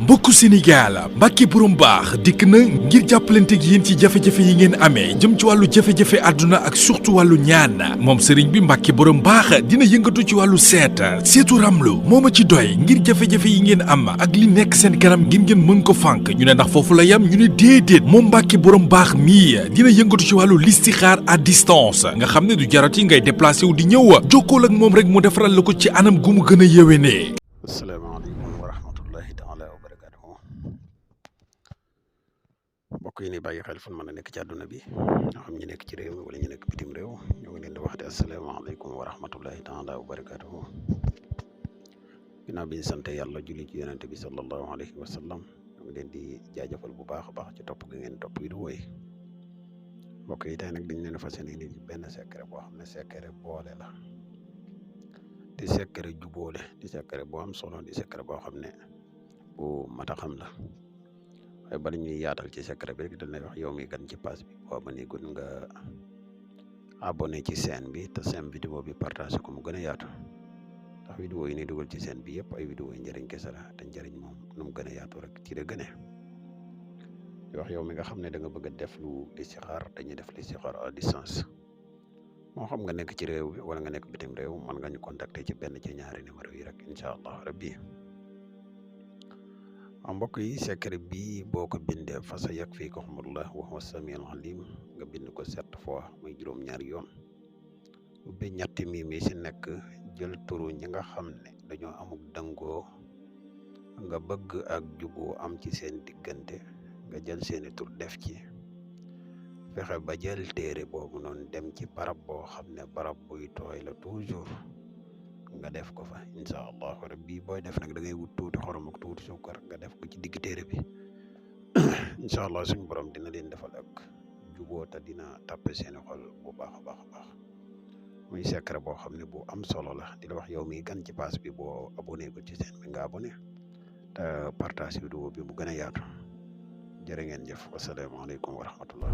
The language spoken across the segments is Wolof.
mbokku Sénégal Mbacke borom baax dikk na ngir jàppalanteeg yéen ci jafe-jafe yi ngeen amee jëm ci wàllu jafe-jafe àdduna ak surtout wàllu ñaan moom sëriñ bi Mbacke borom baax dina yëngatu ci wàllu seetu ramlu moo ma ci doy ngir jafe-jafe yi ngeen am ak li nekk seen kanam ngir ngeen mën ko fànk ñu ne ndax foofu la yam ñu ne déedéet moom Mbacke borom baax mii dina yëngatu ci wàllu listixaar à distance nga xam ne du jarati ngay déplacé wu di ñëw jokkool ak moom rek mu defaral la ko ci anam gu mu gën a yéwénee. asalaamaaleykum wa rahmatullahi taala wa barakatuhu mbokk yi ni bàyyi xel fu mën a nekk ci àdduna bi ñoo xam ñu nekk ci réew mi wala ñu nekk bitim réew ñoo ngi leen di waxte asalaamaaleykum wa rahmatullahi taala wa barakatuhu ginnaaw bi ñu sant yàlla julli ci yonente bi sallallahu alayhi wa sallam ñoo ngi leen di jaajëfal bu baax a baax ci topp gi ngeen topp yi du woy mbokk yi tey nag dañ leen fas yéene ni benn secret boo xam ne secret boole la di secret jubóole di secret boo am solo di secret boo xam ne bu mat a xam la waaye bala ñuy yaatal ci secret bi rek dañ lay wax yow mi gan ci page bi boo abonné gun nga abonné ci chaîne bi te seen vidéo bi partagé ko mu gën a yaatu ndax vidéo yi ni dugal ci chaîne bi yëpp ay vidéo yi njëriñ kese la te njëriñ moom nu mu gën a yaatu rek ci la gënee di wax yow mi nga xam ne da nga bëgg a def lu listixaar dañuy def listixaar à distance moo xam nga nekk ci réew bi wala nga nekk bitim réew mën nga ñu contacter ci benn ci ñaari numéro yi rek incha allah rabbi mbokk yi secret bi boo ko bindee fa sa yakfikumullah wa huwa samiul alim nga bind ko 7 fois muy juróom-ñaari yoon ubbi ñetti mi si nekk jël turu ñi nga xam ne dañoo amuk dëngoo nga bëgg ak juboo am ci seen diggante nga jël seeni tur def ci fexe ba jël téere boobu noonu dem ci barab boo xam ne barab buy tooy la toujours nga def ko fa incha allahu rabbi booy def nag da ngay wut tuuti xorom ak tuuti suukar nga def ko ci digg téere bi incha allah suñu borom dina leen defal ak juboo te dina tàppe seeni xol bu baax a baax a baax muy secret boo xam ne bu am solo la di la wax yow mi gan ci pass bi boo abonné ko ci seen bi nga abonné te partage vidéo bi mu gën a yaatu jërë ngeen jëf wasalaamaaleykum wa rahmatullah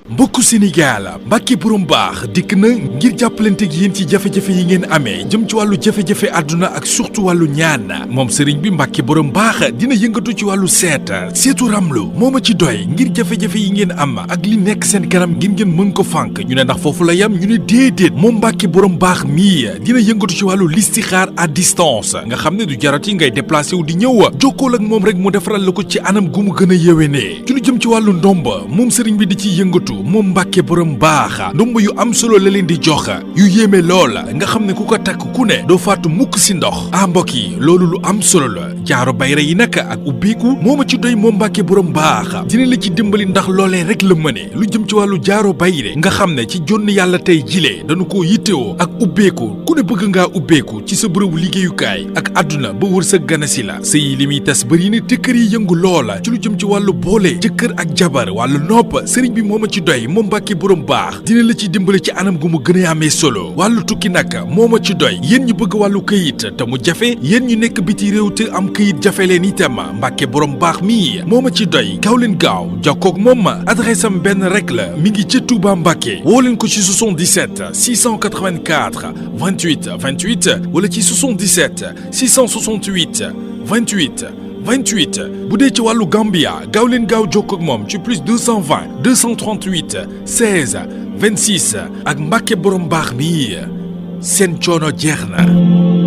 mbokku Sénégal Mbacke borom baax dikk na ngir jàppalanteeg yéen ci jafe-jafe yi ngeen amee jëm ci wàllu jafe-jafe àdduna ak surtout wàllu ñaan moom sëriñ bi Mbacke borom baax dina yëngatu ci wàllu seetu ramlu moo ma ci doy ngir jafe-jafe yi ngeen am ak li nekk seen kanam ngir ngeen mën ko fànk ñu ne ndax foofu la yam ñu ne déedéet moom Mbacke borom baax mii dina yëngatu ci wàllu listixaar à distance nga xam ne du jarati ngay déplacé wu di ñëw jokkool ak moom rek mu defaral la ko ci anam gu mu gën a yéwénee ci lu jëm ci wàllu ndomba moom sëriñ bi di ci yëngatu moom Mbacke borom baax ndomb yu am solo la leen di jox yu yéeme lool nga xam ne ku ko takk ku ne doo faatu mukk si ndox mbokk yi loolu lu am solo la jaaro bayra yi nag ak ubbeeku moo ma ci doy moom Mbacke borom baax dina la ci dimbali ndax loolee rek la mëne lu jëm ci wàllu jaaro bayre nga xam ne ci jonn yàlla tey jilee dañu koo yittewoo ak ubbeeku ku ne bëgg ngaa ubbeeku ci sa bërëbu liggéeyukaay ak àdduna ba wër sa ganasi la sëy li muy tas bëri ne te kër yi yëngu loola ci lu jëm ci wàllu boole jëkkër ak jabar wàllu nopp sëriñ bi moo ma ci doy moom Mbacke borom baax dina la ci dimbale ci anam gu mu gën a amee solo wàllu tukki nag moo ma ci doy yéen ñu bëgg wàllu këyit te mu jafe yéen ñu nekk biti réew te am këyit jafe leen itam Mbacke borom baax mii moo ma ci doy gaaw leen gaaw jokkoog moom adresse am benn rek la mi ngi ca Touba Mbacke woo leen ko ci 77 684 28 28 wala ci 77 668 28 bu dee ci wàllu Gambia gaaw leen gaaw jokkoo ak moom ci plus 220 238 16 26 ak Mbacke borom baax mi seen coono jeex na.